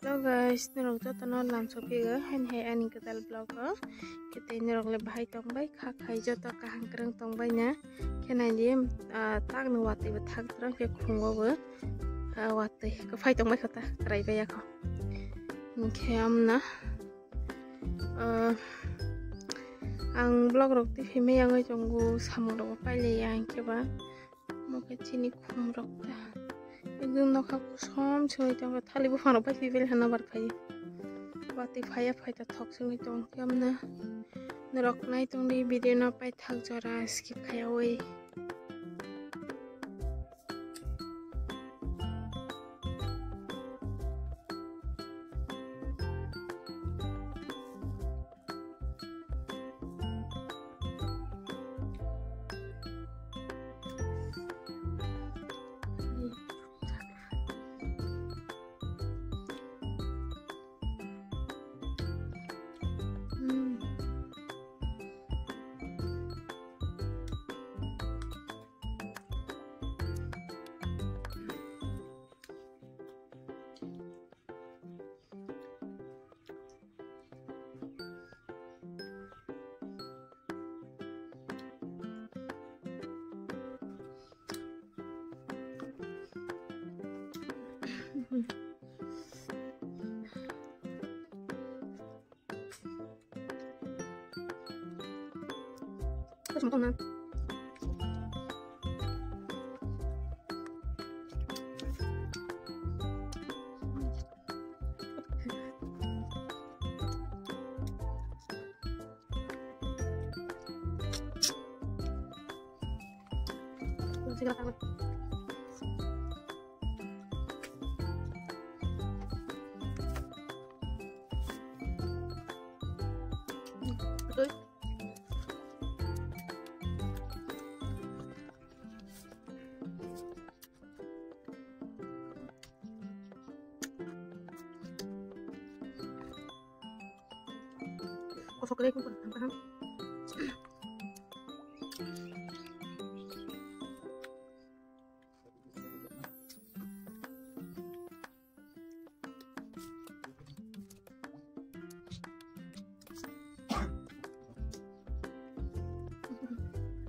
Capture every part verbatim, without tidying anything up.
Hello guys, norok jotono lamsok phigo, haini hai ani kwtal vlog o. Khe tei norok le bahai tongbai, kha khai joto kaham kwrwng tongbai na. Khe nai di, ah, tak no watwi bo thak tro, khe khungo bo, ah, watwi kwphai tongbai kho ta, kwrai bai ya kho. Khe amna, ah, ang vlog rok twi phimai yangwi tongo, samung rok bo pailai ya, hinkhe ba. Omo khe chini khum rok ta. Ekdom nokha kosom se oi tongo, thali buphang rok bai twi bel hano bar phai. Watwi phaiya phai ta thok se oi tongo khe amna. Norok nai tongdi video no paithak jora skip khaiya oi.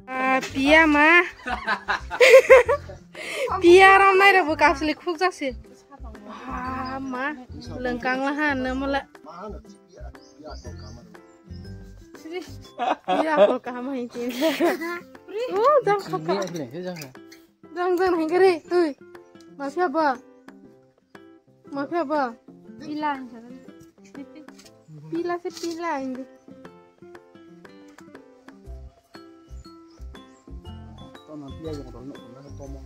Ah, piya ma. Piya rom nai rok bo kasli khuk jak se. Ah, ma. Lengkang la ha, na mala. Piya kol kaham hai tin. Oh, jang kha kha. Jang jang hai gari, tui. Ma piya ba. Ma phiya ba? Pila ang sakan. Pila se pila ang. Tono piya jong rok no na tomo.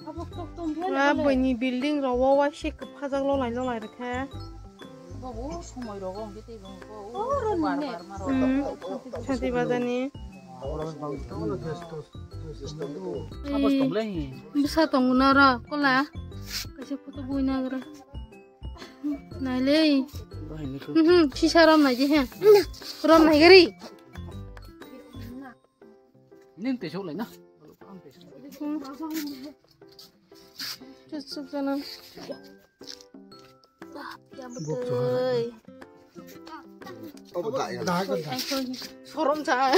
Abo tok tom phiya. Ba bini building ro wa wa se kwphajak lolai lolai rwkha. Babu somoi rogo hwnkhe tei bo hwnkhe o bar bar ma rw. Hmm. Santi bazar ni. Abo tongle hi. Bwsa tongo na ro kola. Kaisa photo bui na gra. Nailei. Bahai ni ko. Mhm, sisa rom nai je he. Rom nai gari. Ning te sok lai na. Chuk chuk jana. Ya betul. Sorom sa.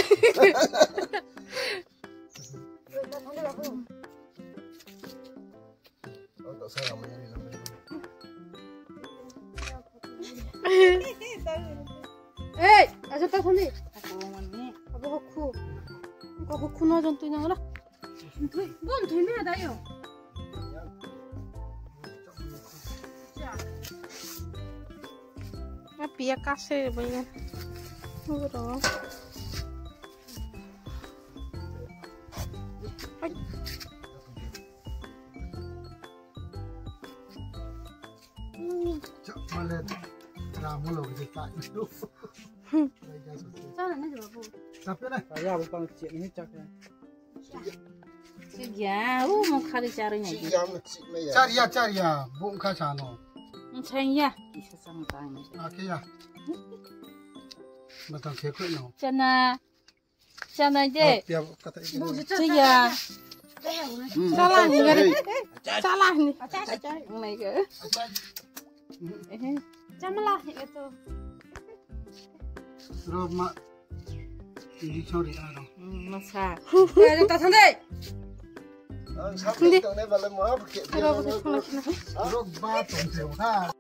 Ei, aja ta thani. Abo hokhu. Ko hokhu no jon tui nang la. Thui, bon thui me da yo. A piya kase baiya. Uro. Ai. Chak male ramu lo je ta. Chana na jabo. Tapi na. Ya, bukan cek ini cak ya. Chikya, u mo khari charwi nai. Chikya mo chikmaya. Charya, charya, bung kha sano. Changya, kisa chang tang. Akhe ya. Batang khe khoi no. Chana, chana je. Piya kata. Chikya. Chala ni gari. Chala ni. Mai ga. Chamala itu. Roma. Sorry, ano. Masa. Ayo, ta thang deh. Ang sakit tong ne bale mo. Roma, roma. Roma, tong se, ha.